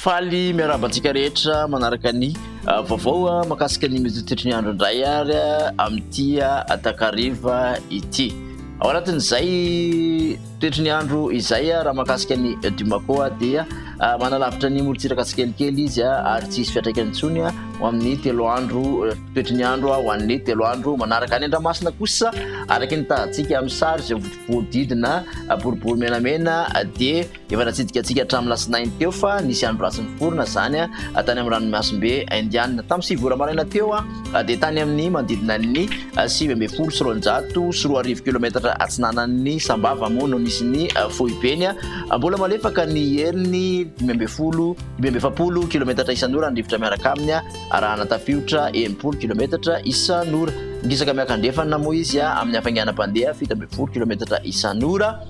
Faly miarahaba antsika rehetra manaraka ny vaovao mahakasika ny mety ho toetry ny andro indray ary amin'ity takariva ity. Ao anatin'izay toetry ny andro izay raha mahakasika ny Dumako dia manalavitra ny morontsiraka tsikelikely izy ary tsy hisy fiantraikany intsony ho amin'ny telo andro toetry ny andro ho an'ny telo andro manaraka. Any an-dranomasina kosa araka ny tahantsika amin'ny sary izay voadidina boribory menamena dia Efa natsidika antsika hatramin'ny alatsinainy teo fa nisy andro ratsy niforona izany tany amin'ny ranomasimbe Indiana. Tamin'ny 9 ora maraina teo dia tany amin'ny manodidina ny 2219 kilometatra atsinanan'ny Sambava moa no nisy ny foibeny. Mbola malefaka ny heriny 15 45 kilometatra isan'ora ny rivotra miaraka aminy arahana tafiotra 60 kilometatra isan'ora. Mikisaka miakandrefana moa izy amin'ny hafainganam-pandeha 17 kilometatra isan'ora.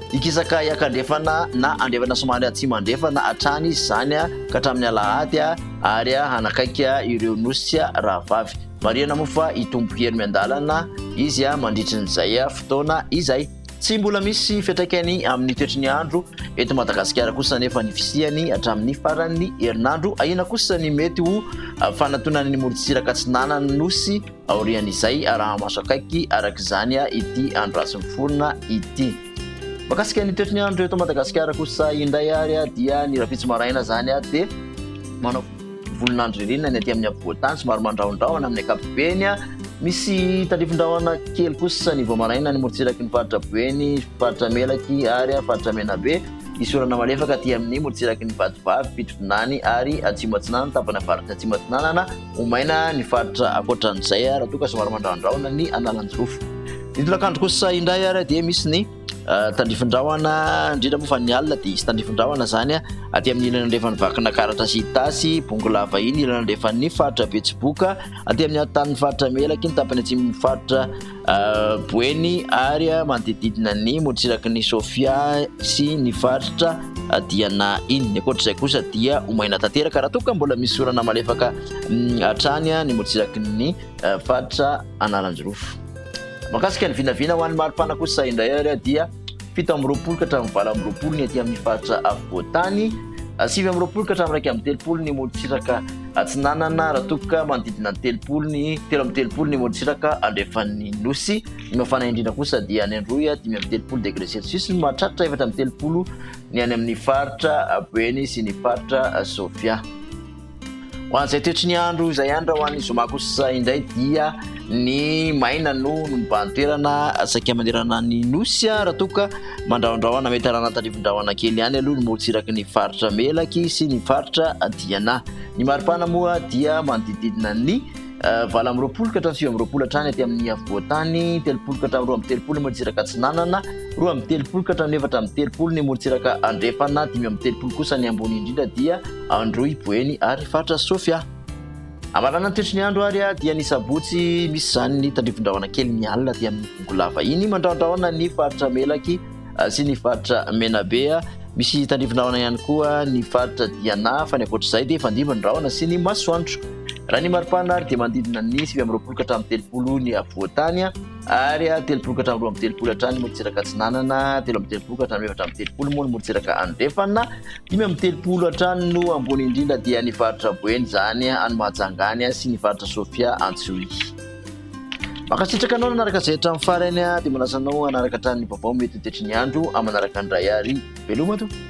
Hikisaka hiakandrefana na andrefana somary atsimo andrefana hatrany izy izany ka hatramin'ny alahady ary hanakaiky ireo nosy rahavavy. Marihana moa fa hitombo hery miandalana izy mandritrin'izay fotoana izay. Tsy mbola misy fiantraikany amin'ny toetry ny andro eto Madagasikara kosa anefa ny fisiany hatramin'ny faran'ny herinandro. Ahiana kosa ny mety ho fanatonan'ny morontsiraka atsinanan'ny nosy Aorian'izay, araha-maso akaiky araka izany ity andro ratsy miforona ity. Mahakasika ny toetry ny andro eto Madagasikara kosa indray ary dia ny rahampitso maraina izany dia manao volon'andro ririnina ny aty amin'ny afovoan-tany, somary mandrahondrahona amin'ny ankapobeny. Misy tandrifin-drahona kely kosa ny vao maraina ny morontsiraky ny faritra Boeny, faritra Melaky ary faritra Menabe. Hisy orana malefaka aty amin'ny morontsiraky ny Vatovavy, Fitovinany ary Atsimo Atsinanana, tapany avaratry Atsimo Atsinanana. Ho maina ny faritra ankoatran'izay raha toa ka somary mandrahondrahona ny Analanjirofo. Ny tolakandro kosa indray ary dia misy ny eh, tandrifin-drahona, indrindra moa fa ny alina dia hisy tandrifin-drahona izany aty amin'ny ilany andrefan'ny Vakinakaratra sy Itasy, Bongolava iny, ilany andrefan'ny faritra Betsiboka, aty amin'ny atotanin'ny faritra Melaky, ny tapany atsimon'ny faritra Boeny ary manodidididina ny morontsiraky ny Sofia sy ny faritra Diana iny. Ny ankoatr'izay kosa dia ho maina tanteraka raha toa ka mbola misy orana malefaka mm, hatrany ny morontsiraky ny faritra Analanjirofo. Mahakasika ny vinavina ho an'ny maripana kosa indray ary dia 27 ka hatramin'ny 28 ny aty amin'ny faritra afovoan-tany, 29 ka hatramin'ny 31 ny morontsiraka atsinanana raha toa ka manodidina ny 30 ny 33 ny morontsiraka andrefan'ny nosy. Ny mafana indrindra kosa dia any Androy 35 degré celsius ny mahatratra 34 ny any amin'ny faritra Boeny sy ny faritra Sofia. Ho an'izay toetry ny andro izay ihany raha ho an'ny zoma kosa indray dia ny maina no no mibahan-toerana saika manerana ny nosy raha toa ka mandrahondrahona mety arahana tandrifin-drahona kely ihany aloha ny morontsiraky ny faritra Melaky sy ny faritra Diana. Ny maripana moa dia manodididina ny 28 ka hatramin'ny 29 hatrany aty amin'ny afovoan-tany, 30 ka hatramin'ny 32 ny morontsiraka atsinanana, 32 ka hatramin'ny 34 ny morontsiraka andrefana, 35 kosa ny ambony indrindra dia Androy, Boeny ary faritra Sofia. Amarana ny toetry ny andro ary dia ny sabotsy misy izany ny tandrifin-drahona kely ny alina aty amin'ny Bongolava iny, mandrahondrahona ny faritra Melaky sy ny faritra Menabe. Misy tandrifin-drahona ihany koa ny faritra Diana fa ny ankoatr'izay dia fandimby ny rahona sy ny masoandro. Raha ny maripana ary dia manodidina ny 29 ka hatramin'ny 30 ny afovoan-tany ary 30 ka hatramin'ny 32 hatrany ny morontsiraka atsinanana, 33 ka hatramin'ny 34 moa ny morontsiraka andrefana. 35 hatrany no ambony indrindra dia ny faritra Boeny izany any Mahajanga any sy ny faritra Sofia Antsohihy. Mankasitraka anao nanaraka izay hatramin'ny farany dia manasa anao hanaraka hatrany ny vaovao mety ho tetry ny andro amin'ny manaraka indray ary veloma tompoko.